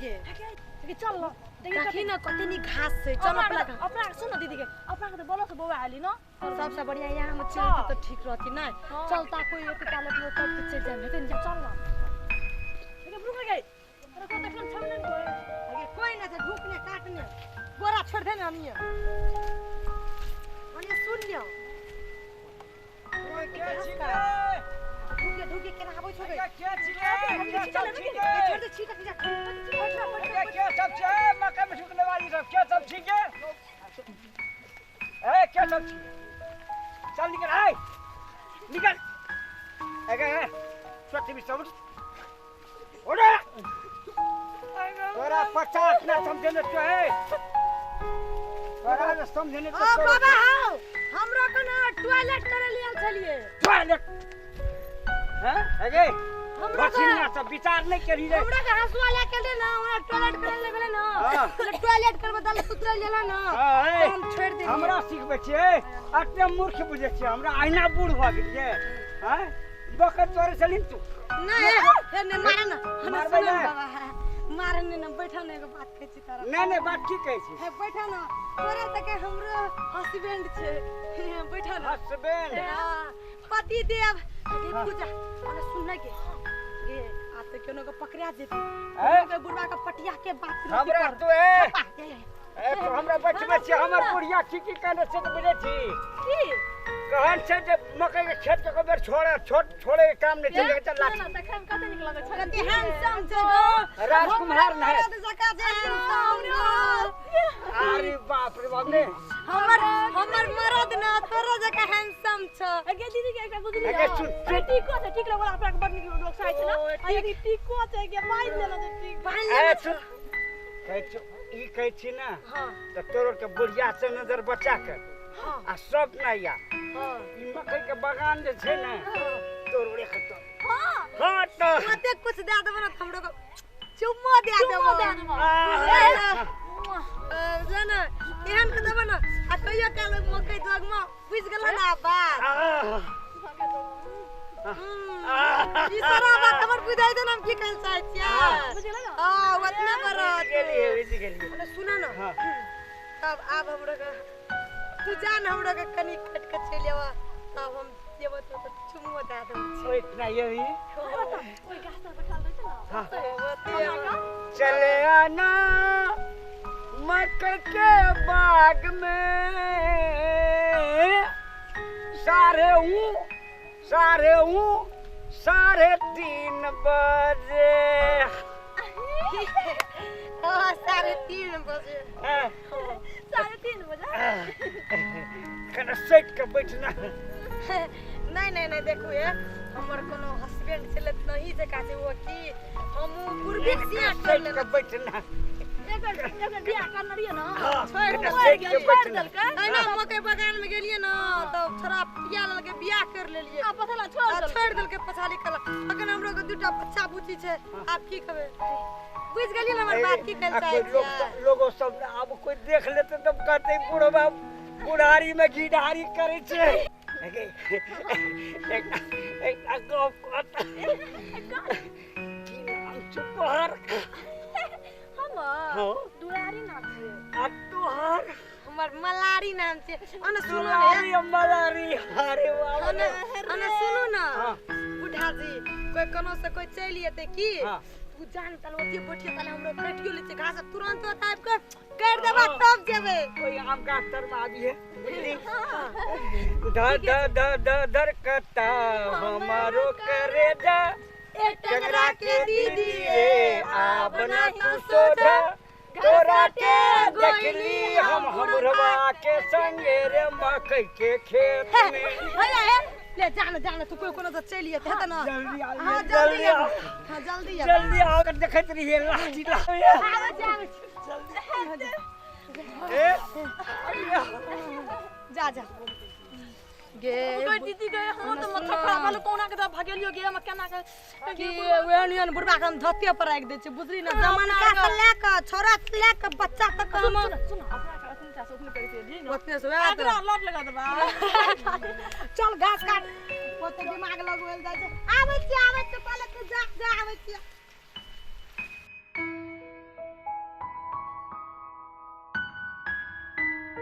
गे। गे चल न देखी न कते नीक घास छै, चल अपना अपना सुन न दीदी के, अपना के त बोलो से बौआ आली न। सबसे बढ़िया यहाँ में चल त ठीक रहती नै। चलता कोई एक ताल अपनो तब के चल जाए हेतै न। चल न गे रुक गे, अरे को देखलन छौ न कोई। अगे कोई न छै, ढुकने काटने बोरा छोड़ दे न अनिया अनिया। सुन लियो ढुके ढुके केना आबै छौ गे? के छिले के सब छिले? छोड़ दे, छी तक जा। के सब छै मकई में ढुकने वाली सब? के सब छिके? ए के सब छिके? चल निकल, आय निकल। ए स्वच्छ भी सब उठ। तोरा 50 ना समझने तो है, तोरा ना समझने तो। ओ बाबा हौ, हमरा के ना टॉयलेट करे लियल छलिए। टॉयलेट हैं? अगे हमरा के सब विचार नहीं करी रे। हमरा के हंसुआ ले के ले ना, हमरा टॉयलेट करे ले भेले ना, टॉयलेट करबे दल सुतरल लेला ना, हम छोड़ दे। हमरा सिखबै छियै? अतने मूर्ख बुझै छियै हमरा? अहिना बूढ़ भऽ गेलियै हैं? बकत तोरे छलिन तू नहीं हे ने मारे ना, मारबै ना बाबा, मारे ने ना। बैठा ने, एगो बात कहै छी तारा। नहीं नहीं, बात की कहै छी? हे बैठा ना, तोरा तक हमरो हस्बैंड छै। बैठा ना। हस्बैंड? हां, पति देव। पूजा अने सुन ना के गे, आ त केनो के पकड़ा जेती के बुढ़वा के पटिया के बात। हमरा तो ए ए तो हमरा बचबै छी। हमर बुढ़िया की की कहने छै त बुझै छी? की कहन छै जे मकई के खेत के बेर छोड़े छोड़ छोड़े के काम नहीं छै। चल लाठी ना, देखै में कते नीक लगै छै। कते हैंडसम छै गो राजकुमार न है जका छै हैंडसम। अरे बाप रे बाप रे, हमर हमर मरद ना तोरा जका हैंडसम छ। अगे दीदी के एकटा बुझली? अगे सुन, टिको छै, ठीक लगल अपना के बड़ नीक लोक छै न। अगे टिको छै के बांध लेला छै, ठीक बांध ए लेला। सुन, कहै छी ई कहै छी ना। हां। त तोर के बुढ़िया से नजर बचा के। हां। आ सब ना या हां, ई मकई के बगान जे छै ना, तोर ओरे खतो। हां हां, त मते कुछ दे देबो ना, हमरो के चुम्मो दे देबो। दे देबो। जाना एहन के देबो ना, आ कहियो काल मकई दोग में बुझ गेल ना बात। ई सारा बात हमर बुझाइ दे ना, हम की कहल चाहै छियै। बुझल ना? हां, ओतना पर गेलियै, बुझि गेलियै। अने सुना ना। हां। तब आब हमरो के तू जान, हमरो के कनी कट के चलि आवा, तब हम जेबो तो चुम्मो दे देबो। ओ इतना यही ओइ गाछ तर बैठल रहै छै ना। हां। हां। चले आना मकई के बाग में, साढ़े ऊ साढ़े ऊ 3:30 बजे। हां, 3:30 बजे। 3:30 बजे कने सटि के बैठना। नहीं नहीं नहीं, देखू हे, हमर कोनो हस्बैंड छलै नहीं जका छै ओ की हम पूर्वी सिया कर सटि लेना के बैठना। एकर एकर बियाह करने रहियै ना, छोड़ कने दे। सटि के छोड़ बैठना। देलकै। अहिना मकई बगान में गेलियै ना तब छोरा पिया लेलकै, बियाह कर लेलियै। आ पछला छोड़ आ देलकै। छोड़ देलकै पछाली कला। अखन हमरो के दूटा बच्चा बुची छै, आब की कहबै? बुझि गेलियै ना हमर बात की कहल आ चाहै कोई लोग छियै? लोगो सब आब कोई देख लेते तब कहते बुढ़वा बुढ़ारी में घीढारी करे छै। एकटा एकटा गप कहता, की नाम छौ तोहर? हमर हाँ। दुलारी नाम छै। आ तोहर? हमर मलारी नाम छै। अने सुनो ने। दुलारी आ मलारी, अरे बाप अने रे। अने सुनू ना। हाँ। बुढ़ा जी, कोई कोनो से कोई चलि एतै की? हाँ। तू जान तल ओते बैठिए, तले हमरो काटियो लै छै घास, तुरंत ओतऽ आबि कऽ काटि देबा तब जेबै। कोई आम गाछ तर में आबी है, बुझली? धर धर धर धर धर कता हमारो करे जा टेंगरा के दीदी रे, आब ना तू सोधा, तोरा के देखली हम हमरवा के संगे रे मकई के खेत में। भैया हे ले जान जान, तू कोई कोनो तऽ चलि एतै हेतै ना? जल्दी आ। हाँ, जल्दी जल्दी आ। आबू। हाँ, जल्दी आबू। जल्दी आओ, देखैत रहिए लाठी लाठी। आबै छी, आबै छी। ए जा जा गे। ओकर दीदी गए, हमर तऽ माथा खराब भेल, कोना के तऽ भगेलियो गे, हम केना के कि ओहन ओहन बुढ़बा के हम धोते पर राखि दै छियै, बुझली ना? जमानका से लए कऽ छोरा से लए कऽ बच्चा तक हम सुन सुन, अपना के अखन चास ओखने करै छै ने। ओतने से वएह एकरा लट लगा देबा। चल घास काट, ओते दिमाग लगबेल जाइ छै। आबै छियै, आबै छियै, पहिले तू जा जा, आबै छियै।